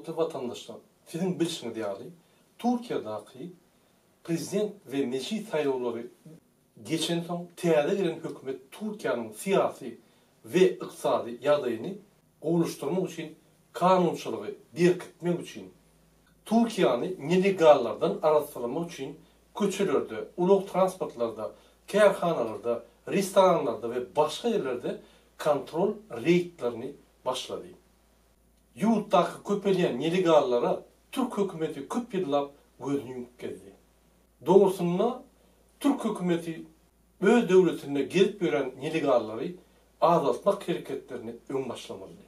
Hormatly watandaşlar, siziň bilşiňiz ýaly, Türkiýedäki prezident we mejlis saýlawlary geçensoň täze gelen hökümet Türkiýäniň syýasy we ykdysady ýagdaýyny gowulaşdyrmak üçin kanunçylygy berkitmek üçin Türkiýäni nelegallardan arassalamak üçin köçelerde, ulag-transportlarda, kärhanalarda, restoranlarda we başga ýerlerde kontrol reýdlerini başlady. Ýurtdaky köpelýän nelegallara türk hökümeti köp ýyllap gözüni ýumup gezdi. Dogrusynda türk hökümeti öz döwletinde gezip ýören nelegallary azaltmak hereketlerini öň başlamalydy.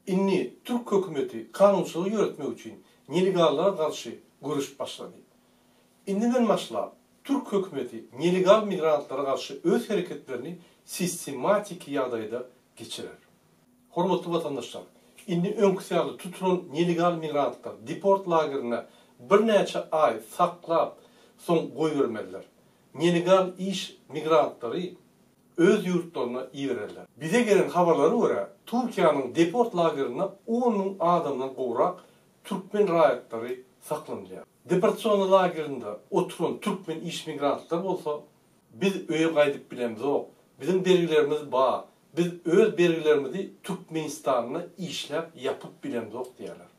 Indi türk hökümeti kanunçylygy ýöretmek üçin nelegallara garşy göreşip başlady. Indiden başlap, türk hökümeti nelegal migrantlara garşy öz hereketlerini sistematiki ýagdaýda geçirer. Hormatly watandaşlar, indi öňküsi ýaly tutulan nelegal migrantlar deport lagerinde birnäçe aý saklap, soň goýbermezler. Nelegal iş migrantlary öz ýurtlaryna ibererler. Bize gelen habarlara görä, Türkiýäniň deport lagerinde 10 müň adamdan gowrak türkmen raýatlary saklanylýar. Deportasiýon lagerinde oturan türkmen iş migrantlar bolsa, Biz öýe gaýdyp bilemzok, biziň bergilerimiz bar, biz öz bergilerimizi Türkmenistanda işläp ýapyp bilemzok diýýärler.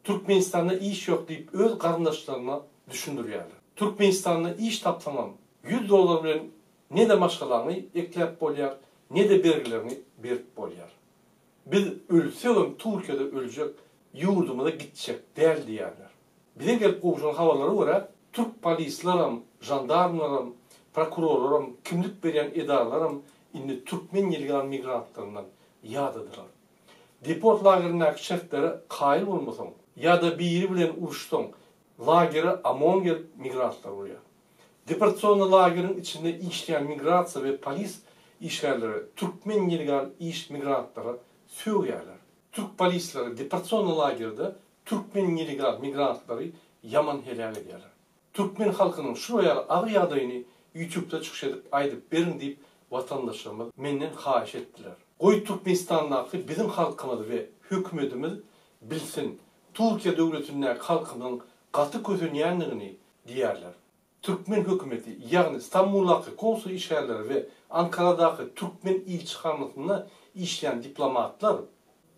Türkmenistanda iş ýok diýip öz garyndaşlaryna düşündirýärler. Türkmenistanda iş tapsaňam 100 dollar bilen ne-de maşgalaňy ekläp bolýar, ne-de bergileriňi berip bolýar. Biz ölsegem Türkiýede öljek, ýurdumyza gitjek däl diýýärler. Bize gelip gowşan habarlara görä, türk polisleram, žandarmlaram, prokurorlaram, kimlik berýän edaralaram indi türkmen ýelgan migrantlaryndan ýadadylar. Deport lagerindäki şertlere kaýyl bolmasaň ýa-da biri bilen uruşsaň, lagere OMON gelip migrantlary urýar. Deportasiýony lageriň içinde işleýän migrasiýa we polis işgärleri türkmen ýelgan iş migrantlara sögýärler. Türk polisleri deportasiýony lagerde türkmen nelegal migrantlary ýaman heläk edýärler. Türkmen halkynyň şular ýaly agyr ýagdaýyny ýutubda çykyş edip aýdyp beriň diýip watandaşlarymyz menden haýyş etdiler. Goý Türkmenistandaky biziň halkymyz we hökümetimiz bilsin Türkiýe döwletindäki halkymyzyň gaty kösenýändigini diýýärler. Türkmen hökümeti, ýagny Stambuldaky konsul işgärleri we Ankaradaky türkmen ilçihanasynda işleýän diplomatlar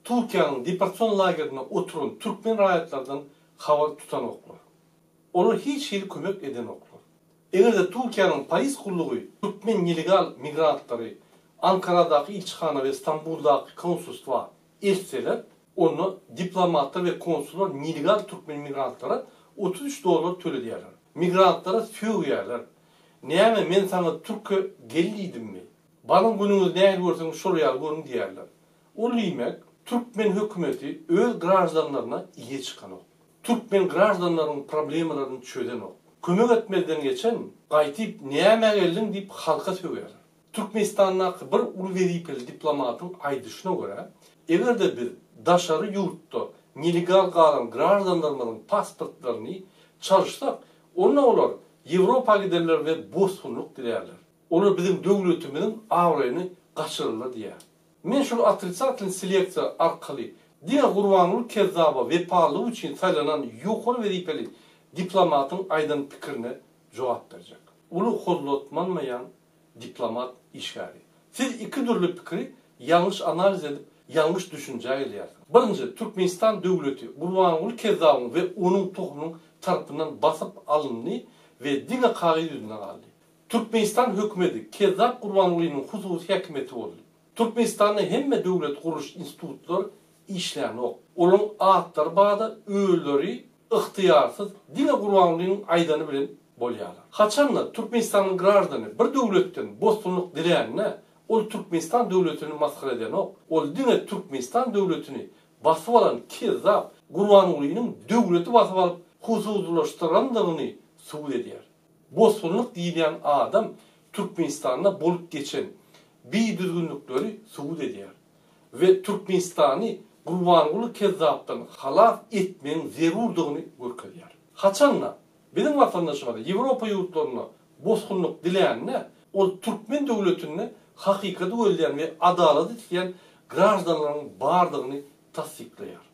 Türkiýäniň deportasion lagerinde oturan türkmen raýatlardan habar tutanoklar. Olar hiç hili kömek edenoklar. Eger-de Türkiýäniň polis gullugy türkmen nelegal migrantlary Ankaradaky ilçihana we Stambuldaky konsulstwa eltseler, onda diplomatlar we konsullar nelegal türkmen migrantlara 33 dollar töledýärler. Migrantlara sögýärler. Näme men saňa türke gel diýdimmi? Baryň günüňizi nähili görseňiz şol ýaly görüň diýýärler. Ol diýmek, türkmen hökümeti öz graždanlaryna eýe çykanok. Türkmen graždanlarynyň problemalaryny çözenok. Kömek etmezden geçen, gaýtyp nämä geldiň diýip halka sögýärler. Türkmenistandaky bir uly wezipeli diplomatyň aýdyşyna görä, eger-de biz daşary ýurtda nelegal galan graždanlarymyzyň pasportlaryny çalyşsak, onda olar Ýewropa giderler we bosgunlyk dilärler. Olar biziň döwletimiziň abraýyny gaçyrarlar diýýär. Men şol otrisatel seleksiýa arkaly diňe Gurbanguly Kezzaba wepalylygy üçin saýlanan ýokary wezipeli diplomatyň aýdan pikirine jogap berjek. Uly hozlatmanmaýan diplomat işgäri. Siz iki dürli pikiri ýalňyş analiz edip ýalňyş düşünjä gelýärsiňiz. Birinji, Türkmenistan döwleti Gurbanguly Kezzabyň we onuň tohumynyň tarapyndan basyp alyndy we diňe kagyz ýüzünde galdy. Türkmenistan hökümeti Kezzap Gurbangulynyň hususy häkimiýeti boldy. Türkmenistanda hemme döwlet gurluş institutlar işlänok. Olaryň atlary barda özleri ygtyýarsyz diňe Gurbangulynyň aýdany bilen bolýarlar. Haçanda Türkmenistanyň graždany bir döwletden bosgunlyk dilände ol Türkmenistan döwletini masgara edenok. Ol diňe Türkmenistan döwletini basyp alan kezzap Gurbangulynyň döwleti basyp alyp hususylaşdyrandygyny subut edýär. Bosgunlyk diýilýän adam Türkmenistanda bolup geçen bidüzgünlikleri subut edýär we Türkmenistany Gurbanguly kezzapdan halas etmegiň zerurdygyny görkezýär. Haçanda biziň watandaşymyz Ýewropa ýurtlarynda bosgunlyk dilände, ol türkmen döwletinde hakykaty gözleýän we adalaty isleýän graždanlaryň bardygyny tassyklaýar.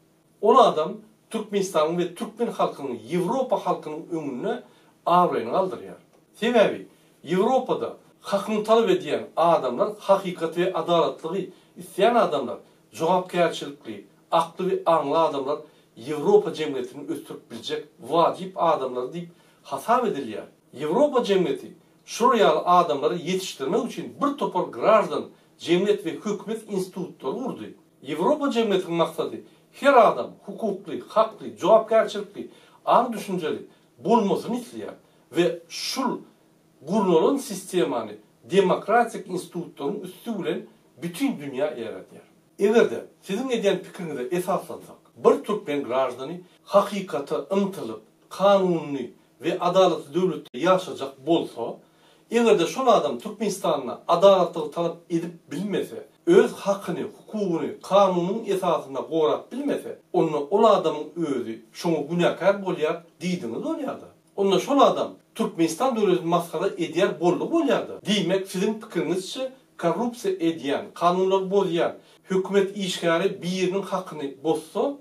Ol adam. Türkmenistanyň we türkmen halkynyň Ýewropa halkynyň öňünde abraýyny galdyrýar. Sebäbi Ýewropada hakyny talap edýän adamlar hakykaty we adalatlygy isleýän adamlar jogapkärçilikli, akly we aňly adamlar Ýewropa jemgyýetini ösdürip biljek wajyp adamlar diýip hasap edilýär. Ýewropa jemgyýeti şular ýaly adamlary ýetişdirmek üçin bir topar graždan jemgyýet we hökümet institutlary gurdy. Ýewropa jemgyýetiniň maksady her adam hukukly, hakly, jogapkärçilikli, aň-düşünjeli bolmasyny isleýär we şul gurnalan sistemany demokratik institutlaryň üsti bilen bütin dünýä ýaýradýar. Eger-de siziň edýän pikiriňize esaslansak, bir türkmen graždany hakykata ymtylyp, kanunyny we adalatly döwletde ýaşajak bolsa, eger-de şol adam Türkmenistanda adalatlygy talap edip bilmese, öz hakyny, hukugyny kanunyň esasynda gorap bilmese, onda ol adamyň özi şoňa günäkär bolýar diýdiňiz bolýar-da. Onda şol adam Türkmenistan döwletini masgara edýär boldy bolýar-da. Diýmek, siziň pikiriňizçe korrupsiýa edýän, kanunlary bozýan hökümet işgäri biriniň hakyny bozsa,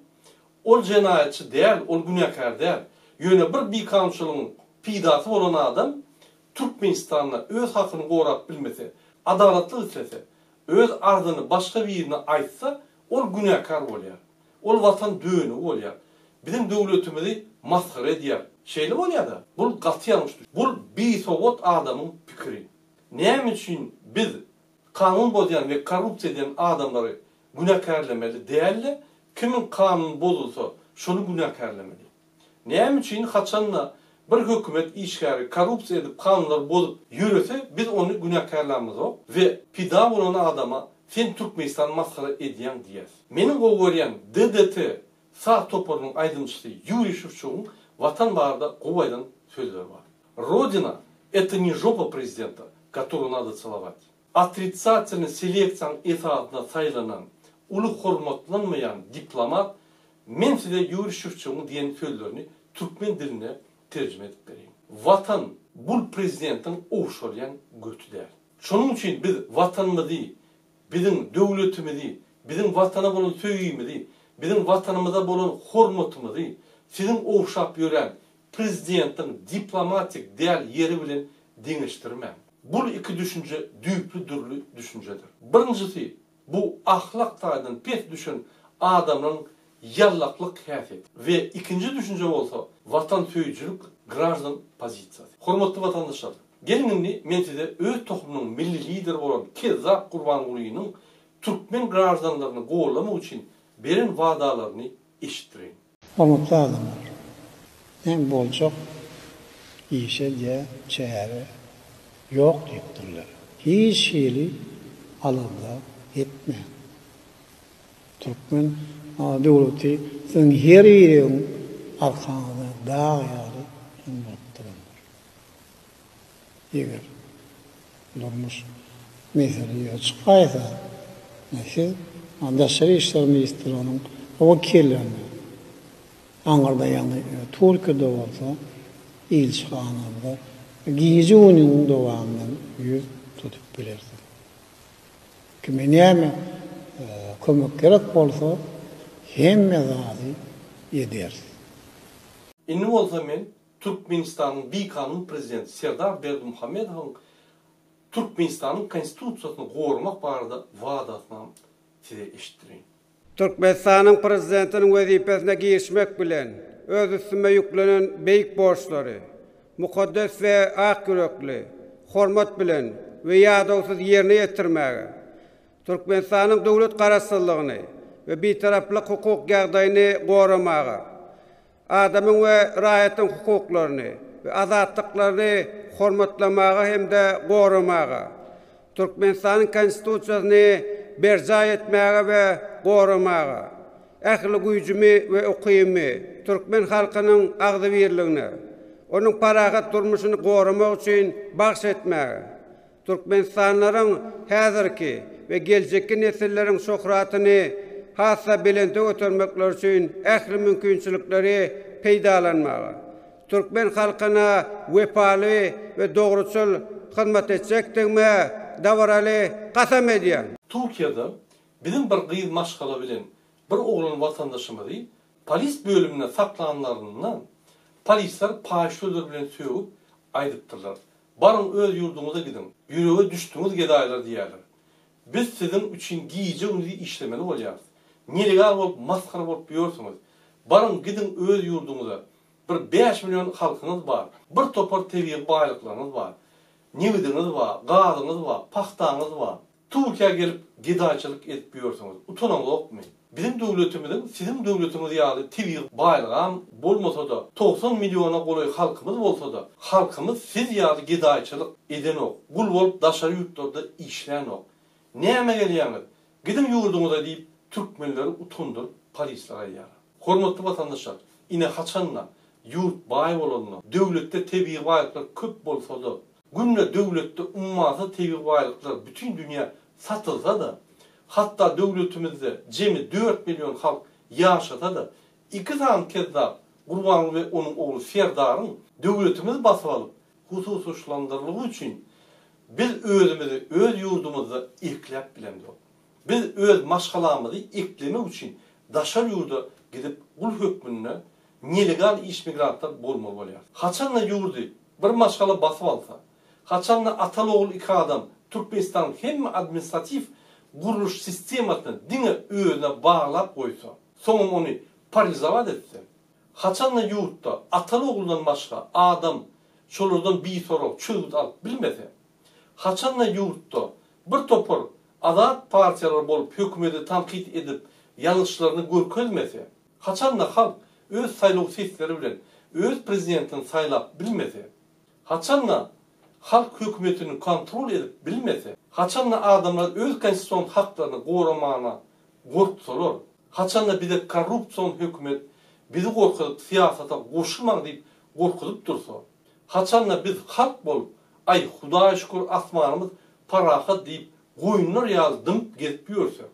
Ol jenaýatçy däl, ol günäkär däl. Ýöne bir bikanunçylygyň pidasy bolan adam Türkmenistanda öz hakyny gorap bilmese, adalatlyk islese, öz arzyny başga birine aýtsa, ol günäkär bolýar. Ol watan dönügi bolýar. Biziň döwletimizi masgara edýär. Şeýle bolýar-da. Bul gaty ýalňyş düş. Bul bisowat adamyň pikiri. Näme üçin biz kanun bozýan we korrupsiýa edýän adamlary günäkärlemeli däl-de, kimiň kanuny bozulsa, şony günäkärlemeli. Näme üçin haçan-da bir hökümet işgäri korrupsiýa edip kanunlary bozup ýörese biz ony günäkärlämizok we pida bolan adama sen Türkmenistany masgara edýäň diýýäs. Meniň gowy görýän DDT saz toparynyň aýdymçysy Ýuriý Şewçugyň Watan barada gowy aýdan sözleri bar. Rodina, это не жопа prezidenta, которую надо целовать. Otritsatelnyý seleksiýanyň esasynda saýlanan, uly hormatlanmaýan diplomat Men size Ýuriý Şewçugyň diýen sözlerini türkmen diline terjime edip bereýin. Watan, bul prezidentiň ogşalýan göti däl. Şonuň üçin biz Watanymyzy, biziň döwletimizi, biziň Watana bolan söýgimizi, biziň Watanymyza bolan hormatymyzy siziň ogşap ýören prezidentiň diplomatik däl ýeri bilen deňeşdirmäň. Bul iki düşünje düýpli dürli düşünjedir. Birinjisi, bu ahlak taýdan pes düşen adamlaryň ýallaklyk häsiýeti we ikinji düşünje bolsa watansöýüjilik graždan pozisiýasy. Hormatly watandaşlar, geliň indi men size öz tohumynyň milli lideri bolan kezzap Gurbangulynyň türkmen graždanlaryny gollamak üçin beren wadalaryny eşitdireýin. Hormatly adamlar! Näme boljak işe diýä çäre ýok diýipdirler. Hiç hili alada etmäň. Türkmen döwleti siziň her biriňiň arkaňyzda dag ýaly hem bolup durandyr. Eger durmuş mesele ýüze çykaýsa, siz Daşary işler ministrliginiň wekillerine, aňyrda ýagny Türkiýede bolsa ilçihanamyza gije-gündiziň dowamynda ýüz tutup bilersiňiz. Kime näme kömek gerek bolsa, hemme zady ederis. Indi bolsa men Türkmenistanyň bikanun prezidenti Serdar Berdimuhamedowyň Türkmenistanyň Konstitusiýasyny goramak barada wadasynam size eşitdireýin. Türkmenistanyň Prezidentiniň wezipesine girişmek bilen, öz üstüme ýüklenen beýik borçlary mukaddes we ak ýürekli, hormat bilen we ýadawsyz ýerine ýetirmäge, Türkmenistanyň döwlet Garaşsyzlygyny we Bitaraplyk hukuk ýagdaýyny goramaga, adamyň we raýatyň hukuklaryny we azatlyklaryny hormatlamaga hem-de goramaga, Türkmenistanyň Konstitusiýasyny berjaý etmäge we goramaga, ähli güýjümi we ukybymy türkmen halkynyň agzybirligine, onuň parahat durmuşyny goramak üçin bagyş etmäge, Türkmenistanlylaryň häzirki we geljekki nesilleriň şöhratyny has-da belente götermekleri üçin ähli mümkinçilikleri peýdalanmaga, türkmen halkyna wepaly we dogruçyl hyzmat etjekdigime dabaraly kasam edýän. Türkiýede biziň bir gyz maşgala bilen bir oglan watandaşymyzy. Polis bölüminde saklanlarynda polisler paýyş sözler bilen sögüp aýdypdyrlar. Baryň öz ýurduňyza gidiň. Ýürege düşdüňiz gedaýlar diýýärler. Biz siziň üçin gije-gündiz işlemeli bolýarys. Nelegal bolup masgara bolup ýörsüňiz. Baryň gidiň öz ýurduňyza. Bir bäş million halkyňyz bar. Bir topar tebigy baýlyklaryňyz bar. Nebidiňiz bar, gazyňyz bar, pagtaňyz bar. Türkiýä gelip gedaýçylyk edip ýörsüňiz. Utanaňzokmy? Biziň döwletimiziň siziň döwletiňiz ýaly tebigy baýlygam bolmasa-da, 90 milliona golaý halkymyz bolsa-da, halkymyz siz ýaly gedaýçylyk edenok, gul bolup daşary ýurtlarda işlänok. Nämä gelýäňiz? Gidiň ýurduňyza diýip türkmenleri utandyryp polisler aýýar. Hormatly watandaşlar, ine haçanda ýurt baý bolanda, döwletde tebigy baýlyklar köp bolsa-da, Günde döwletde ummasyz tebigy baýlyklar bütin dünýä satylsa-da, hatda döwletimizde jemi dört million halk ýaşasa-da, iki sany kezzap Gurbanguly we onuň ogly Serdaryň döwletimizi basyp alyp, hususyşlandyrlygy üçin biz özümizi öz ýurdumyzda ekläp bilemzok. Biz öz maşgalamyzy eklemek üçin daşary ýurda gidip gul hökmünde nelegal iş migrantlar bolmaly bolýarys. Haçanda ýurdy bir maşgala basyp alsa, haçanda ataly-ogul iki adam Türkmenistanyň hemme administratiw gurluş sistemasyny diňe özüne baglap goýsa, soňam ony paralizowat etse, haçanda ýurtda ataly-oguldan başga adam şolardan bisorag çözgüt alyp bilmese, haçanda ýurtda bir topar azat partiýalar bolup hökümeti tankyt edip ýalňyşlaryny görkezmese, Haçan-da halk öz saýlaw sesleri bilen öz prezidentini saýlap bilmese, haçan-da halk hökümetini kontrol edip bilmese, haçan-da adamlar öz konstitusion haklaryny goramana gorksalar, haçan-da bize korrupsion hökümet bizi gorkuzyp syýasata goşulmaň diýip gorkuzyp dursa, haçan-da biz halk bolup aý Hudaýa şükür asmanymyz parahat diýip goýunlar ýaly dymyp gezip ýörsek,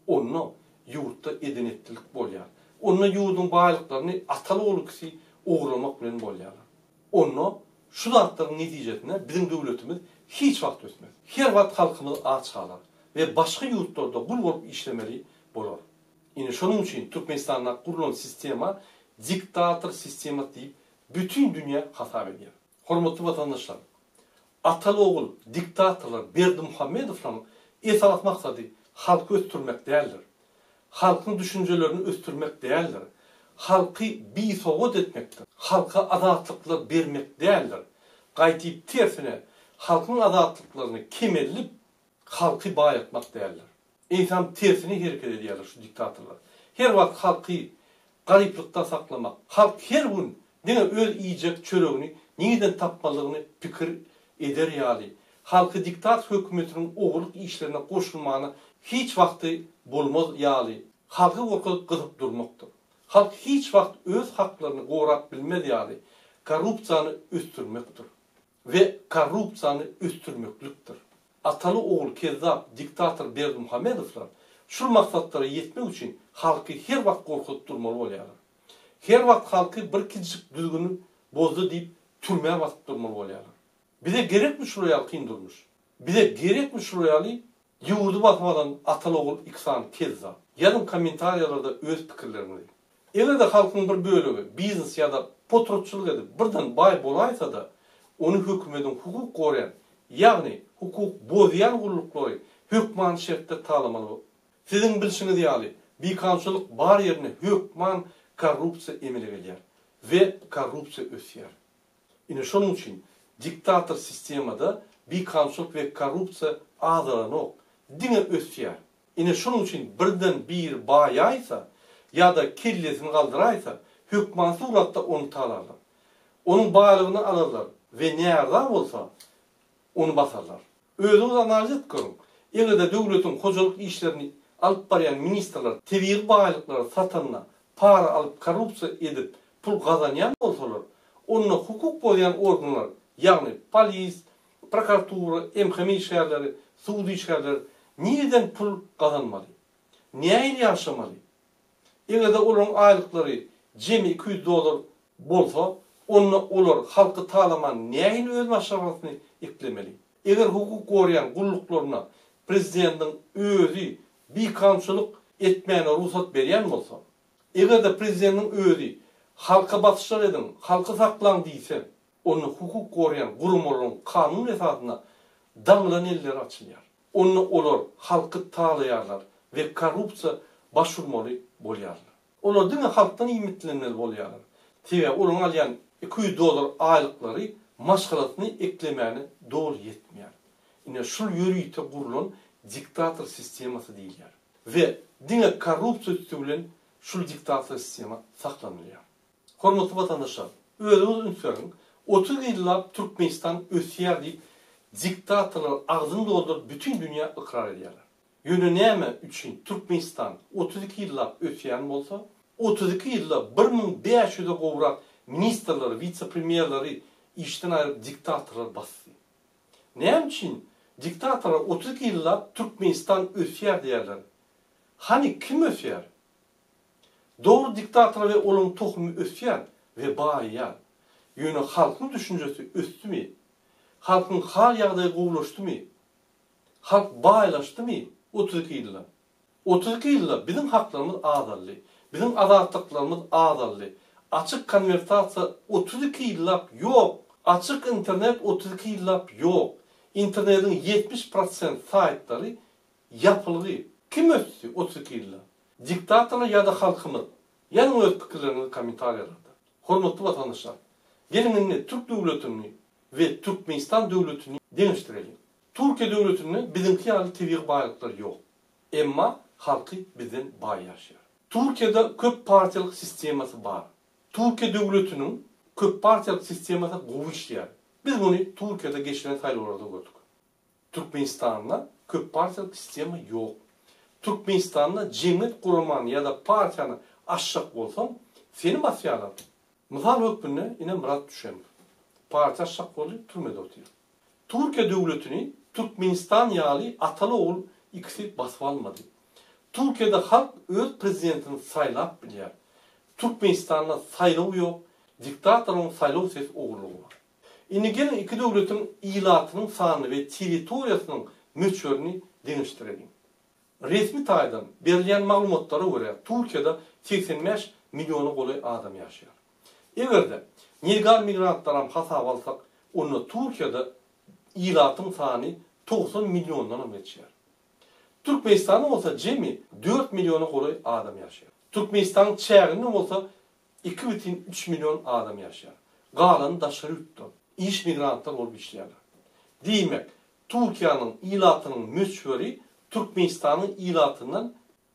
Onda ýurtda eden-etdilik bolýar. Onda ýurduň baýlyklaryny ataly-ogul ikisi ogurlamak bilen bolýarlar. Onda şu zatlaryň netijesinde biziň döwletimiz hiç wagt ösmez. Her wagt halkymyz aç galar we başga ýurtlarda gul bolup işlemeli bolar. Ine şonuň üçin Türkmenistanda gurlan sistema diktator sistemasy diýip bütin dünýä hasap edýär. Hormatly watandaşlar! Ataly-ogul diktatorlar Berdimuhamedowlaryň esasy maksady halky ösdürmek däldir. Halkyň düşünjelerini ösdürmek däldir. Halky bisowat etmekdir. Halka azatlyklar bermek däldir. Gaýtyp tersine, halkyň azatlyklaryny kemeldip, halky baýatmak däldir. Eýsem tersine hereket edýärler şu diktatorlar. Her wagt halky garyplykda saklamak, halk her gün diňe öz iýjek çöregini nirden tapmalydygyny pikir eder ýaly, halky diktator hökümetiniň ogurlyk işlerine goşulmana hiç wagty bolmaz ýaly, halky gorkuzyp gysyp durmakdyr. Halk hiç wagt öz haklaryny gorap bilmez ýaly, korrupsiýany ösdürmekdir. We korrupsiýany ösdürmeklikdir. Ataly-ogul kezzap diktator Berdimuhamedowlar şul maksatlara ýetmek üçin halky her wagt gorkuzyp durmaly bolýarlar. Her wagt halky bir kiçijik düzgüni bozdy diýip türmä basyp durmaly bolýarlar. Bize gerekmi şular ýaly kyn durmuş? Bize gerekmi şular ýaly ýurdy basyp alan ataly-ogul iki sany kezzap? Ýazyň kommentariýalarda öz pikirleriňizi. Eger-de halkyň bir bölegi biznes ýa-da potratçylyk edip birden baý bolaýsa-da, ony hökümediň hukuk goraýan, ýagny hukuk bozýan gulluklary hökmany şertde talamaly. Siziň bilşiňiz ýaly, bikanunçylyk bar ýerinde hökman korrupsiýa emele gelýär we korrupsiýa ösýär. Ine şonuň üçin diktator sistemada bikanunçylyk we korrupsiýa azalanok, diňe ösýär. Ine şonuň üçin birden biri baýaýsa ýa-da kellesini galdyraýsa, hökman suratda ony talarlar. Onuň baýlygyny alarlar we närza bolsa, ony basarlar. Özüňiz analiz edip görüň. Eger-de döwletiň hojalyk işlerini alyp barýan ministrler tebigy baýlyklary satanda para alyp korrupsiýa edip pul gazanýan bolsalar, onda hukuk bozýan organlar, ýagny polis, Prokuratura, MHM işgärleri, sud işgärleri nireden pul gazanmaly? Nähili ýaşamaly? Eger-de olaryň aýlyklary jemi 200 dollar bolsa, onda olar halky talaman nähili öz maşgalasyny eklemeli? Eger hukuk goraýan gulluklaryna prezidentiň özi bikanunçylyk etmäne rugsat berýän bolsa, Eger-de prezidentiň özi halka basyşlar ediň, halky saklaň diýse, onda hukuk goraýan guramalaryň kanun esasynda daňylan elleri açylýar. Onda olar halky talaýarlar we korrupsiýa baş urmaly bolýarlar. Olar diňe halkdan iýmitlenmeli bolýarlar. Sebäbi olaryň alýan 200 dollar aýlyklary maşgalasyny eklemäne doly ýetmeýär. Ine şul ýörite gurlan diktator sistemasy diýilýär. We diňe korrupsiýa üsti bilen şul diktator sistema saklanylýar. Hormatly watandaşlar, özüňiz üns beriň, 30 ýyllap Türkmenistan ösýär diýip diktatorlar agzyny dolduryp bütin dünýä ykrar edýärler. Ýöne näme üçin Türkmenistan 32 ýyllap ösýän bolsa, 32 ýylda 1500-e gowrak ministrleri, wise-premýerleri işden aýryp diktatorlar basdy? Näme üçin diktatorlar 32 ýyllap Türkmenistan ösýär diýýärler? Hany kim ösýär? Dogry diktatorlar we olaryň tohumy ösýär we baýaýar. Ýöne halkyň düşünjesi ösdümi? Halkyň hal-ýagdaýy gowulaşdymy? Halk baýlaşdymy 32 ýylda? 32 ýylda biziň haklarymyz azaldy. Biziň azatlyklarymyz azaldy. Açyk konwertasiýa 32 ýyllap ýok! Açyk internet 32 ýyllap ýok. Internediň 70 prosent saýtlary ýapylgy. Kim ösdi 32 ýylda? Diktatorlar ýa-da halkymyz? Ýazyň öz pikirleriňizi kommentariýalarda. Hormatly watandaşlar! Geliň indi türk döwletini we Türkmenistan döwletini deňeşdireliň. Türkiýe döwletinde biziňki ýaly tebigy baýlyklar ýok. Emma halky bizden baý ýaşaýar. Türkiýede köp partiýalyk sistemasy bar. Türkiýe döwletiniň köp partiýalyk sistemasy gowy işleýär. Biz muny Türkiýede geçiren saýlawlarda gördük. Türkmenistanda köp partiýalyk sistema ýok. Türkmenistanda jemgyýet guramany ýa-da partiýany açjak bolsaň, seni basýarlar. Mysal hökmünde ine Myrat Düşemow. Partiýa açjak boldy, türmede otyr. Türkiýe döwletini Türkmenistan ýaly ataly-ogul ikisi basyp almady. Türkiýede halk öz prezidentini saýlap bilýär. Türkmenistanda saýlaw ýok, diktatoryň saýlaw ses ogurlygy bar. Indi geliň iki döwletiň ilatynyň sanyny we territoriýasynyň möçberini deňeşdireliň. Resmi taýdan berilýän maglumatlara görä Türkiýede 85 milliona golaý adam ýaşaýar. Eger-de nelegal migrantlaram hasaba alsak, onda Türkiýede ilatyň sany 90 milliondanam geçýär. Türkmenistanda bolsa jemi dört milliona golaý adam ýaşaýar. Türkmenistanyň çäginde bolsa 2,3 million adam ýaşaýar. Galany daşary ýurtda, iş migrantlar bolup işleýärler. Diýmek, Türkiýäniň ilatynyň möçberi Türkmenistanyň ilatyndan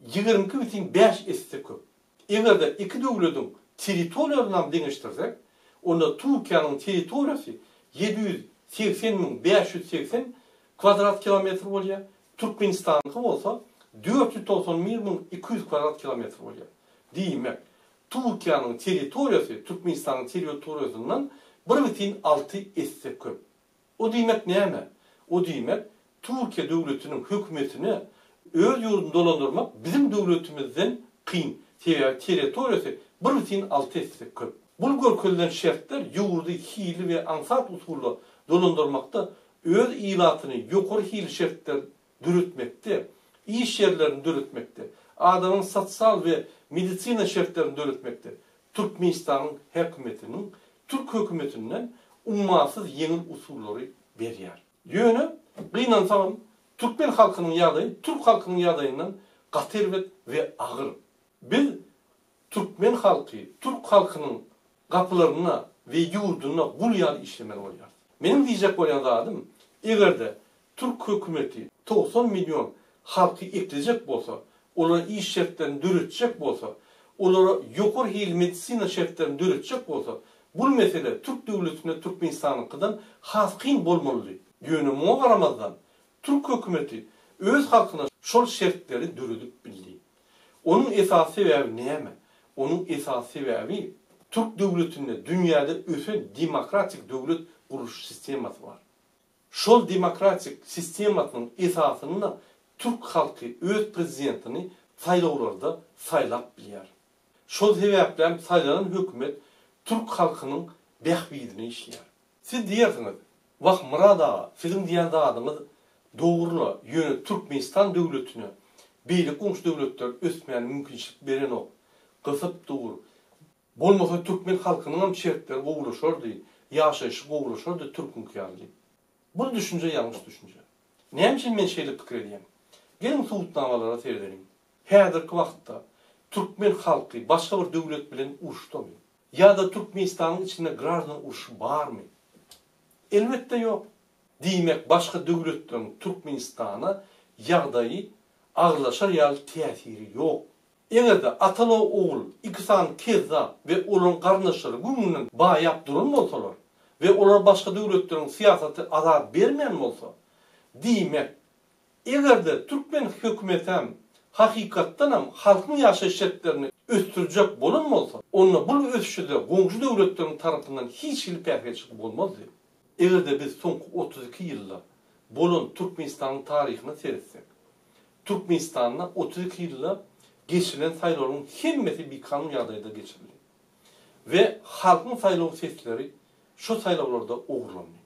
22,5 esse köp. Eger-de iki döwlediň territoriýalaryny deňeşdirsek, onda Türkiýäniň territoriýasy 780 580 kwadrat kilometr bolýar, Türkmenistanyňky bolsa 491 200 kwadrat kilometr bolýar. Diýmek, Türkiýäniň territoriýasy Türkmenistanyň territoriýasyndan 1,6 esse köp. O diýmek näme? O diýmek, Türkiýe döwletiniň hökümetine öz ýurduny dolandyrmak biziň döwletimizden kyn. Sebäbi territoriýasy 1,6 esse köp. Bul görkezilen şertler ýurdy hilli we aňsat usulda dolandyrmakda öz ilatyny ýokary hili şertler döretmekde, iş ýerlerini döretmekde, adamyň sosial we medisina şertlerini döretmekde Türkmenistanyň häkümetiniň türk hökümetinden ummasyz ýeňil usullary berýär. Ýöne, gynansagam, türkmen halkynyň ýagdaýy türk halkynyň ýagdaýyndan gaty erbet we agyr. Biz türkmen halky türk halkynyň gapylarynda we ýurdunda gul ýaly işlemeli bolýarys. Meniň diýjek bolýan zadym, eger-de türk hökümeti 90 million halky eklejek bolsa, olara iş şertlerini döretjek bolsa, olara ýokary hili medisina şertlerini döretjek bolsa, bul mesele türk döwletinde Türkmenistanyňkydan has kyn bolmalydy. Ýöne muňa garamazdan, türk hökümeti öz halkyna şol şertleri döredip bildi. Onuň esasy sebäbi näme? Onuň esasy sebäbi türk döwletinde dünýäde ösen demokratik döwlet gurluş sistemasy bar. Şol demokratik sistemasynyň esasynda türk halky öz prezidentini saýlawlarda saýlap bilýär. Şol sebäplem saýlanan hökümet türk halkynyň bähbidine işleýär. Siz diýersiňiz, Wah Myrat aga, siziň diýen zadyňyz dogry-la, ýöne Türkmenistan döwletine beýleki goňşy döwletler ösmäne mümkinçilik berenok. Gysyp dur. Bolmasa türkmen halkynyňam şertleri gowulaşardy, ýaşaýşy gowulaşardy türküňki ýaly diýip. Bul düşünje ýalňyş düşünje. Näme üçin men şeýle pikir edýän? Geliň subutnamalara seredeliň. Häzirki wagtda türkmen halky başga bir döwlet bilen uruşdamy? Ýa-da Türkmenistanyň içinde graždan urşy barmy? Elbetde ýok. Diýmek başga döwletleriň Türkmenistana ýagdaýy agyrlaşar ýaly täsiri ýok. Eger-de ataly-ogul iki sany kezzap we olaryň garyndaşlary gün-günden baýap duran bolsalar we olara başga döwletleriň syýasaty azar bermeýän bolsa, diýmek, eger-de türkmen hökümetem hakykatdanam halkyň ýaşaýyş şertlerini ösdürjek bolan bolsa, onda bul ösüşede goňşy döwletleriň tarapyndan hiç hili päsgelçilik bolmazdy. Eger-de biz soňky 32 ýylda bolan Türkmenistanyň taryhyna seretsek, Türkmenistanda 32 ýylda geçirilen saýlawlaryň hemmesi bikanun ýagdaýda geçirildi we halkyň saýlaw sesleri şo saýlawlarda ogurlandy.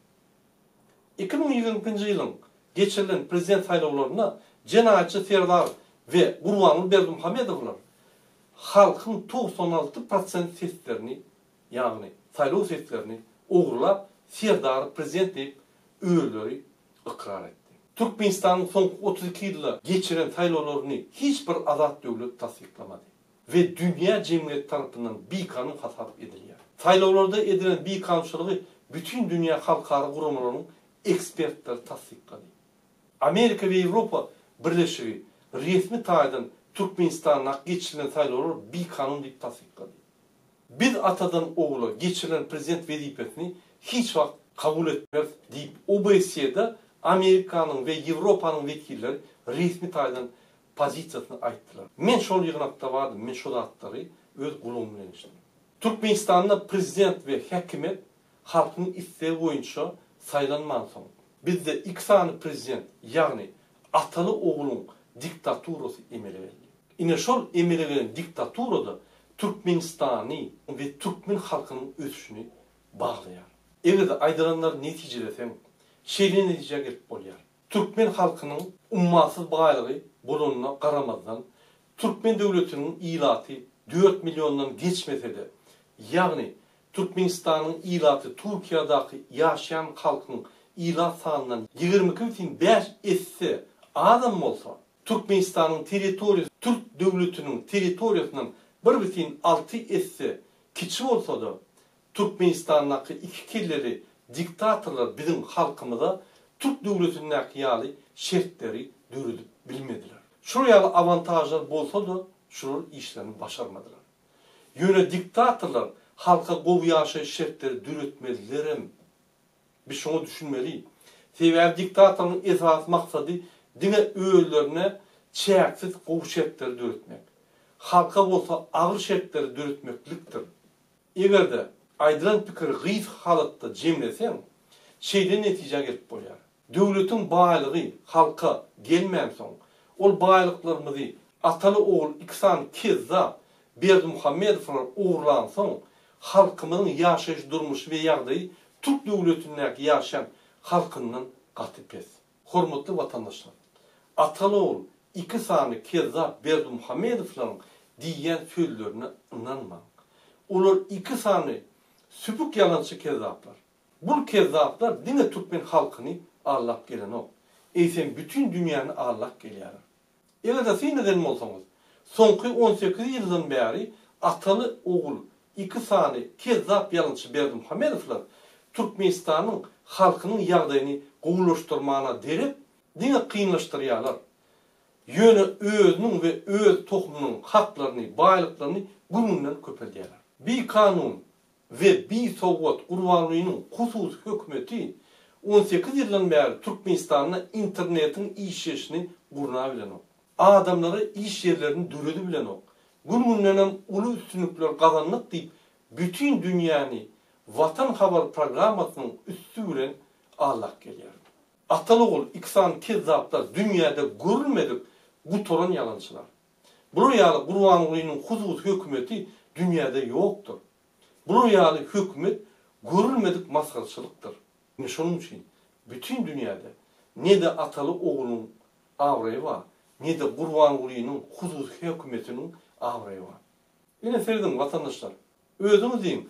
2022-nji ýylyň geçirilen prezident saýlawlarynda jenaýatçy Serdar we Gurbanguly Berdimuhamedowlar halkyň 96 prosent seslerini, ýagny saýlaw seslerini ogurlap Serdary prezident diýip özleri ykrar etdi. Türkmenistanyň soňky 32 ýylda geçiren saýlawlaryny hiç bir azat döwlet tassyklamady we dünýä jemgyýeti tarapyndan bikanun hasap edilýär. Saýlawlarda edilen bikanunçylygy bütin dünýä halkara guramalaryň ekspertleri tassyklady. Amerika we Ýewropa Birleşigi resmi taýdan Türkmenistandaky geçirilen saýlawlar bikanun diýip tassyklady. Biz atadan ogula geçirilen prezident wezipesini hiç wagt kabul etmeris diýip, OBSE-de Amerikanyň we Ýewropanyň wekilleri resmi taýdan pozisiýasyny aýtdylar. Men şol ýygnakda bardym, men şo zatlary öz gulagym bilen eşitdim. Türkmenistanda prezident we häkimiýet halkyň islegi boýunça saýlanmansoň, bizde iki sany prezident, ýagny ataly-ogluň diktaturasy emele geldi. Ine şol emele gelen diktatura-da Türkmenistany we türkmen halkynyň ösüşini baglaýar. Eger-de aýdylanlary netijeleseň, şeýle netijä gelip bolýar. Türkmen halkynyň ummasyz baýlygy bolanyna garamazdan, türkmen döwletiniň ilaty dört milliondan geçmese-de, ýagny Türkmenistanyň ilaty Türkiýadaky ýaşaýan halkyň ilat sanyndan 22,5 esse azam bolsa, Türkmenistanyň territoriýasy türk döwletiniň territoriýasyndan 1,6 esse kiçi bolsa-da, Türkmenistandaky iki kelleli diktatorlar biziň halkymyza türk döwletindäki ýaly şertleri döredip bilmediler. Şular ýaly awantažlar bolsa-da, şular işlerini başarmadylar. Ýöne diktatorlar halka gowy ýaşaýyş şertleri döretmezlerem. Biz şoňa düşünmeli. Sebäbi diktatoryň esasy maksady diňe özlerine çäksiz gowy şertleri döretmek. Halka bolsa agyr şertleri döretmeklikdir. Eger-de aýdylan pikiri gysga halatda jemleseň, şeýle netijä gelip bolýar. Döwletiň baýlygy halka gelmänsoň, ol baýlyklarymyzy ataly-ogul iki sany kezzap Berdimuhamedowlar ogurlansoň, halkymyzyň ýaşaýyş-durmuşy we ýagdaýy türk döwletindäki ýaşaýan halkyndan gaty pes. Hormatly watandaşlar! Ataly-ogul iki sany kezzap Berdimuhamedowlaryň diýýän sözlerine ynanmaň. Olar iki sany süpük ýalançy kezzaplar. Bul kezzaplar diňe türkmen halkyny aldap gelenok, eýsem bütin dünýäni aldap gelýärler. Eger-de syn eden bolsaňyz, soňky 18 ýyldan bäri ataly-ogul iki sany kezzap ýalançy Berdimuhamedowlar Türkmenistanyň halkynyň ýagdaýyny gowulaşdyrmana derek diňe kynlaşdyrýarlar. Ýöne özüniň we öz tohumynyň haklaryny, baýlyklaryny gün-günden köpeldýärler. Bikanun we bisowat Gurbangulynyň hususy hökümeti 18 ýyldan bäri Türkmenistanda internetiň işleýşini gurnabilenok. Adamlara iş ýerlerini döredibilenok. Gün-gündenem uly üstünlikler gazandyk diýip bütin dünýäni Watan habar programmasynyň üsti bilen aldap gelýär. Ataly-ogul iki sany kezzaplar dünýäde görülmedik gutaran ýalançylar. Bular ýaly Gurbangulynyň hususy hökümeti dünýäde ýokdur. Bular ýaly hökümet görülmedik masgaraçylykdyr. Ine şonuň üçin bütin dünýäde ne-de ataly-ogluň abraýy bar, ne-de Gurbangulynyň hususy hökümetiniň abraýy bar. Ine serediň watandaşlar, özüňiz diýiň,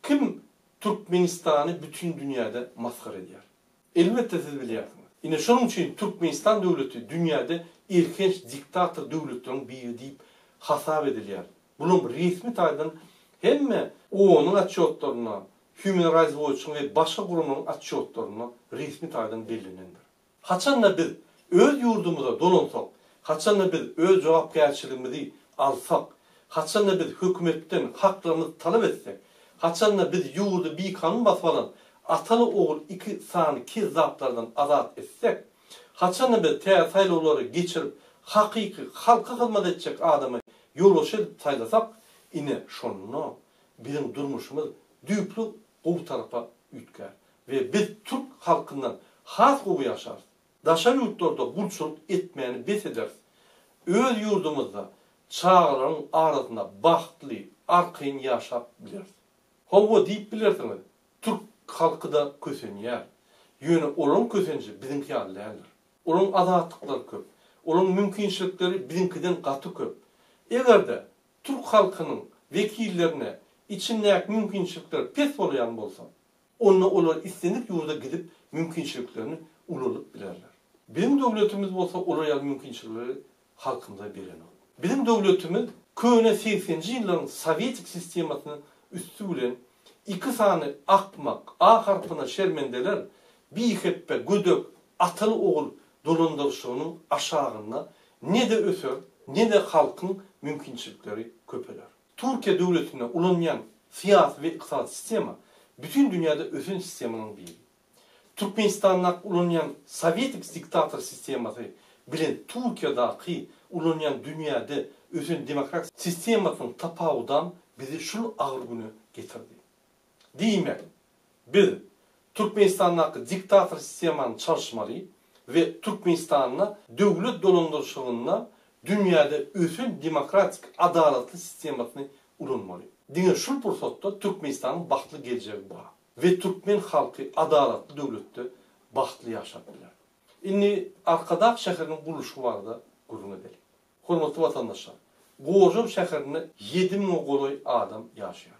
kim Türkmenistany bütin dünýäde masgara edýär? Elbetde siz bilýärsiňiz. Ine şonuň üçin Türkmenistan döwleti dünýäde elhenç diktator döwletleriň biri diýip hasap edilýär. Bulam resmi taýdan hemme OON-yň otçýotlarynda, Human Rights Watch-yň we başga guramalaryň otçýotlarynda resmi taýdan bellenendir. Haçanda biz öz ýurdumyza dolansak, haçanda biz öz jogapkärçiligimizi alsak, haçanda biz hökümetden haklarymyzy talap etsek, haçanda biz ýurdy bikanun basyp alan ataly-ogul iki sany kezzaplardan azat etsek, haçanda biz täze saýlawlary geçirip hakyky halka hyzmat etjek adamy ýolbaşçy edip saýlasak, ine şonda biziň durmuşymyz düýpli gowy tarapa üýtgär we biz türk halkyndan has gowy ýaşarys. Daşary ýurtlarda gulçulyk etmäni bes ederis. Öz ýurdumyzda çagalaryň arasynda bagtly, arkaýyn ýaşap bileris. Hawa diýip bilersiňiz, türk halky-da kösenýär. Ýöne olaryň kösenji biziňki ýaly däldir. Olaryň azatlyklary köp. Olaryň mümkinçilikleri biziňkiden gaty köp. Eger-de türk halkynyň wekillerine içindäki mümkinçilikler pes bolaýan bolsa, onda olar islendik ýurda gidip mümkinçiliklerini ulalyp bilerler. Biziň döwletimiz bolsa olar ýaly mümkinçilikleri halkymyza berenok. Biziň döwletimiz köne segsenji ýyllaryň sowietik sistemasynyň üsti bilen iki sany akmak, A harpyna şermendeler, bihepbe, gödek, ataly-ogul dolandyryşygynyň aşagynda ne-de öser, ne-de halkyň mümkinçilikleri köpeler. Türkiýe döwletinde ulanylýan syýasy we ykdysady sistema bütin dünýäde ösen sistemalaryň biri. Türkmenistandaky ulanylýan sowietik diktator sistemasy bilen Türkiýedaky ulanylýan dünýäde ösen demokratik sistemasynyň tapawudam bizi şul agyr güne getirdi. Diýmek, biz Türkmenistandaky diktator sistemany çalyşmaly we Türkmenistanda döwlet dolandyryşygynda dünýäde ösen demokratik adalatly sistemasyny ulanmaly. Diňe şul pursatda Türkmenistanyň bagtly geljegi bar we türkmen halky adalatly döwletde bagtly ýaşap biler. Indi Arkadag şäheriniň gurluşygy barada gürrüň edeliň. Hormatly watandaşlar, Gorjaw şäherinde ýedi müňe golaý adam ýaşaýar.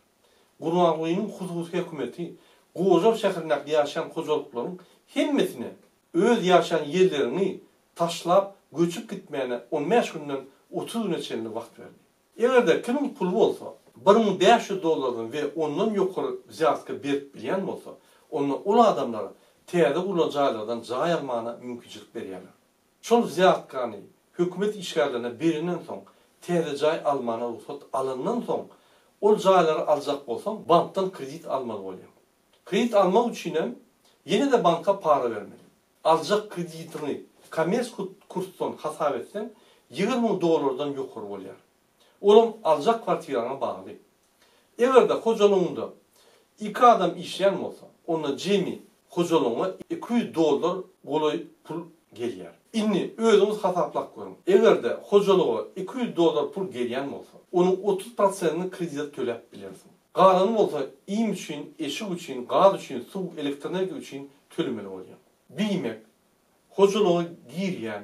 Gurbangulynyň hususy hökümeti Gorjaw şäherindäki ýaşaýan hojalyklaryň hemmesine öz ýaşaýan ýerleriňi taşlap göçüp gitmäne on bäş günden 30 güne çenli wagt berdi. Eger-de kimiň puly bolsa, 1500 dollardan we ondan ýokary wzýatka berip bilýän bolsa, onda ol adamlara täze gurlan jaýlardan jaý almana mümkinçilik berýärler. Şol wzýatkany hökümet işgärlerine berenden soň, täze jaý almana rugsat alandan soň, ol jaýlary aljak bolsaň, bankdan kredit almaly bolýaň. Kredit almak üçinem ýene-de banka para bermeli. Aljak kreditiňi kommerski kursdan hasap etseň, 20 müň dollardan ýokary bolýar. Olam aljak kwartiraňa bagly. Eger-de hojalygyňda iki adam işleýän bolsa, onda jemi hojalygyňa 200 dollar golaý pul gelýär. Indi özüňiz hasaplap görüň. Eger-de hojalyga 200 dollar pul gelýän bolsa, onuň 30 prosentini kredite töläp bilersiň. Galany bolsa iým üçin, eşik üçin, gaz üçin, suw, elektrenergiýa üçin tölemeli bolýaň. Diýmek, hojalyga girýän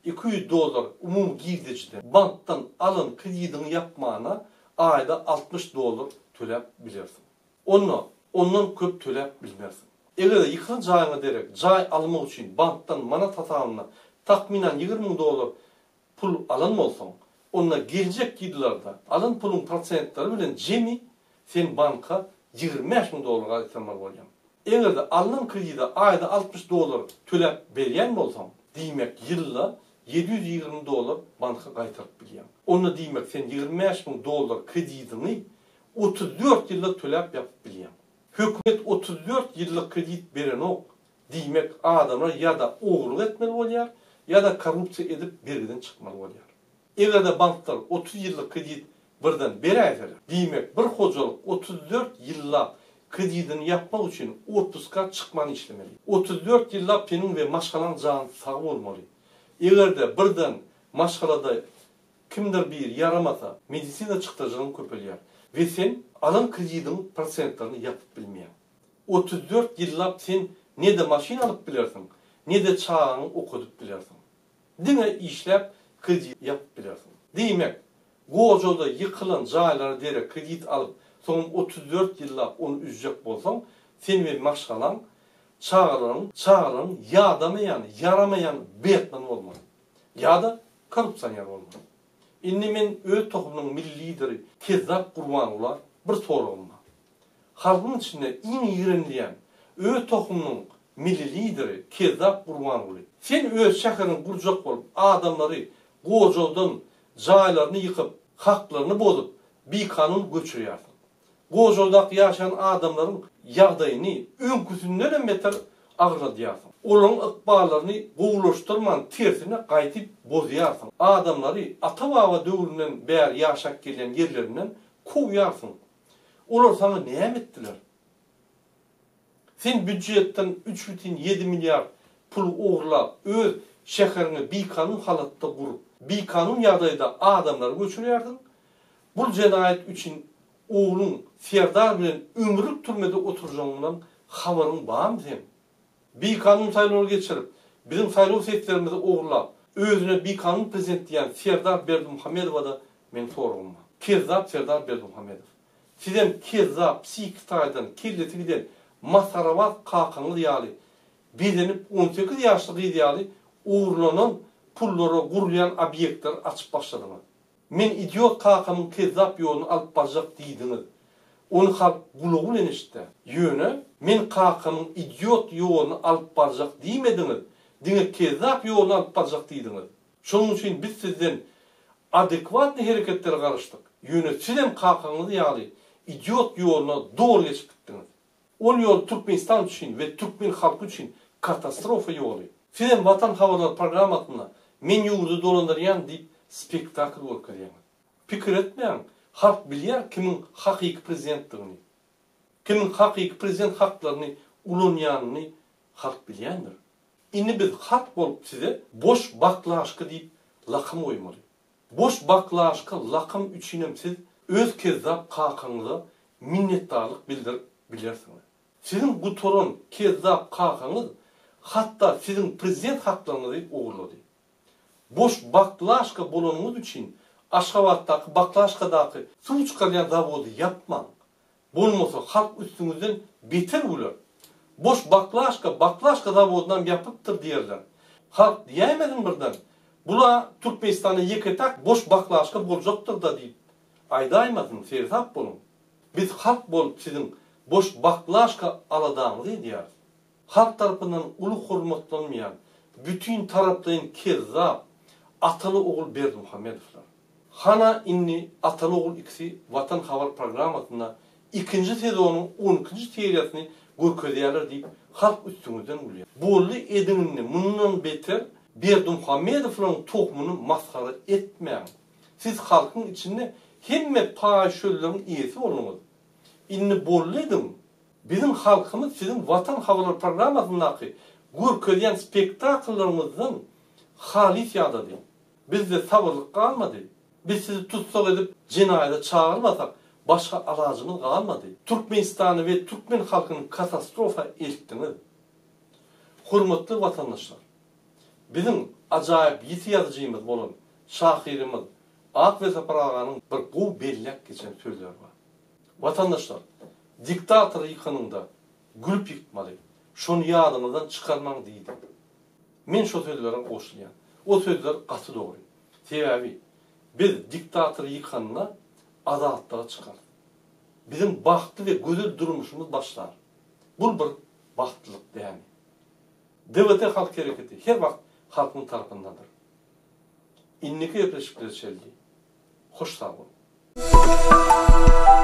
200 dollar umumy girdejiden bankdan alan kredidiňi ýapmana aýda 60 dollar töläp bilersiň. Onda ondan köp töläp bilmersiň. Eger-de ýykylan jaýyňa derek jaý almak üçin bankdan manat hasabynda takmynan 20 müň dollar pul alan bolsaň, onda geljek ýyllarda alan puluň prosentleri bilen jemi sen banka 25 müň dollar gaýtarmaly bolýaň. Eger-de alnan kredide aýda 60 dollar töläp berýän bolsaň, diýmek ýylda 720 dollar banka gaýtaryp bilýäň. Onda diýmek sen 25 müň dollar kredidiňi 34 ýylda töläp ýapyp bilýäň. Hökümet 34 ýyllyk kredit berenok, diýmek adamlar ýa-da ogurlyk etmeli bolýar, ýa-da korrupsiýa edip bergiden çykmaly bolýar. Eger-de banklar 30 ýyllyk kredit birden beräýseler, diýmek bir hojalyk 34 ýyllap kredidini ýapmak üçin otpuska çykman işlemeli. 34 ýyllap seniň we maşgalaň jany sag bolmaly. Eger-de birden maşgalada kimdir biri ýaramasa, medisina çykdajylaryň köpelýär we sen alan kredidiň prosentlerini ýapyp bilmeýäň. 34 ýyllap sen ne-de maşyn alyp bilersiň, ne-de çagaňy okadyp bilersiň. Diňe işläp kredit ýapyp bilersiň. Diýmek, Gojada ýykylan jaýlara derek kredit alyp, soňam 34 ýyllap ony üzjek bolsaň, sen we maşgalaň, çagalaryň, çagalaryň ýadamaýan, ýaramaýan Betmen bolmaly. Ýa-da korrupsioner bolmaly. Indi men öz tohumynyň milli lideri Kezzap Gurbangula bir soragym bar. Halkyň içinde iň ýigrenilýän öz tohumynyň milli lideri Kezzap Gurbanguly. Sen öz şäheriňi gurjak bolup adamlary gojaldan jaýlaryny ýykyp, haklaryny bozup bikanun göçürýärsiň. Gojaldaky ýaşaýan adamlaryň ýagdaýyny öňküsindenem beter agyrladýarsyň. Olaryň ykballaryny gowulaşdyrman tersine gaýdyp bozýarsyň. Adamlary ata-baba döwründen bäri ýaşap gelýän ýerlerinden kowýarsyň. Olar saňa näme etdiler? Sen býudjetden 3,7 milliard pul ogurlap, öz şäheriňi bikanun halatda gurup, bikanun ýagdaýda adamlary göçürýärsiň. Bul jenaýat üçin ogluň Serdar bilen ömürlik türmede oturjagyňdan habaryň barmy seň? Bikanun saýlawlar geçirip, biziň saýlaw seslerimizi ogurlap, özüne bikanun prezident diýýän Serdar Berdimuhamedowa-da Meň soragym bar. Kezzap Serdar Berdimuhamedow. Sizem kezzap, psihiki taýdan kellesi giden masgarabaz kakaňyz ýaly bezenip 18 ýaşly gyz ýaly ogurlanan pullara gurulýan obýektleri açyp başladyňyz. Men idiot kakamyň kezzap ýoluny alyp barjak diýdiňiz. Ony halk gulagy bilen eşitdä. Ýöne men kakamyň idiot ýoluny alyp barjak diýmediňiz, diňe kezzap ýoluny alyp barjak diýdiňiz. Şonuň üçin biz sizden adekwatny hereketlere garaşdyk. Ýöne sizem kakaňyz ýaly idiot ýoluna doly geçip gitdiňiz. Ol ýol Türkmenistan üçin we türkmen halky üçin katastrofa ýoly. Sizem Watan habarlary programmasynda men ýurdy dolandyrýan diýip spektakl görkezýäňiz. Pikir etmäň, halk bilýär kimiň hakyky prezidentdigini. Kimiň hakyky prezident haklaryny ulanýanyny halk bilýändir. Indi biz halk bolup size boş baklaşka diýip lakam goýmaly. Boş baklaşka lakam üçinem siz öz kezzap kakaňyza minnetdarlyk bildirip bilersiňiz. Siziň gutaran kezzap kakaňyz hatda siziň prezident haklaryňyzy ogurlady. Boş baklaşka bolanyňyz üçin Aşgabatdaky baklaşkadaky suw çykarýan zawody ýapmaň. Bolmasa halk üstüňizden beter güler. Boş baklaşka baklaşka zawodynam ýapypdyr diýerler. Halk diýäýmesin birden, bula Türkmenistanda ýeke-täk boş baklaşka boljakdyr-da diýip aýdaýmasyn, seresap boluň. Biz halk bolup siziň boş baklaşka aladaňyzy edýäris. Halk tarapyndan uly hormatlanmaýan, bütin taraplaýyn kezzap, ataly-ogul Berdimuhamedowlar. Hana indi ataly-ogul ikisi Watan habar programmasynda ikinji sezonyň on ikinji seriýasyny görkezýärler diýip halk üstüňizden gülýär. Boldy ediň indi mundan beter Berdimuhamedowlaryň tohumyny masgara etmäň. Siz halkyň içinde hemme paýşölleriň eýesi bolduňyz. Indi boldy ediň. Biziň halkymyz siziň Watan habarlar programmasyndaky görkezýän spektakllaryňyzdan halys ýadady. Bizde sabyrlyk galmady. Biz sizi tussag edip jenaýata çagyrmasak başga alajymyz galmady. Türkmenistany we türkmen halkyny katastrofa eltdiňiz. Hormatly watandaşlar! Biziň ajaýyp ýiti ýazyjymyz bolan şahyrymyz Ak Welsapar aganyň bir gowy belläp geçen sözleri bar. Watandaşlar! Diktatory ýykanyňda gülüp ýykmaly. Şony ýadyňyzdan çykarmaň diýdi. Men şo sözlere goşulýan. O sözler gaty dogry. Sebäbi biz diktatory ýykanda azatlyga çykarys. Biziň bagtly we gözel durmuşymyz başlar. Bul bir bagtlylyk dämi? DWT halk hereketi her wagt halkyň tarapyndadyr. Indiki gepleşiklere çenli hoş sag boluň.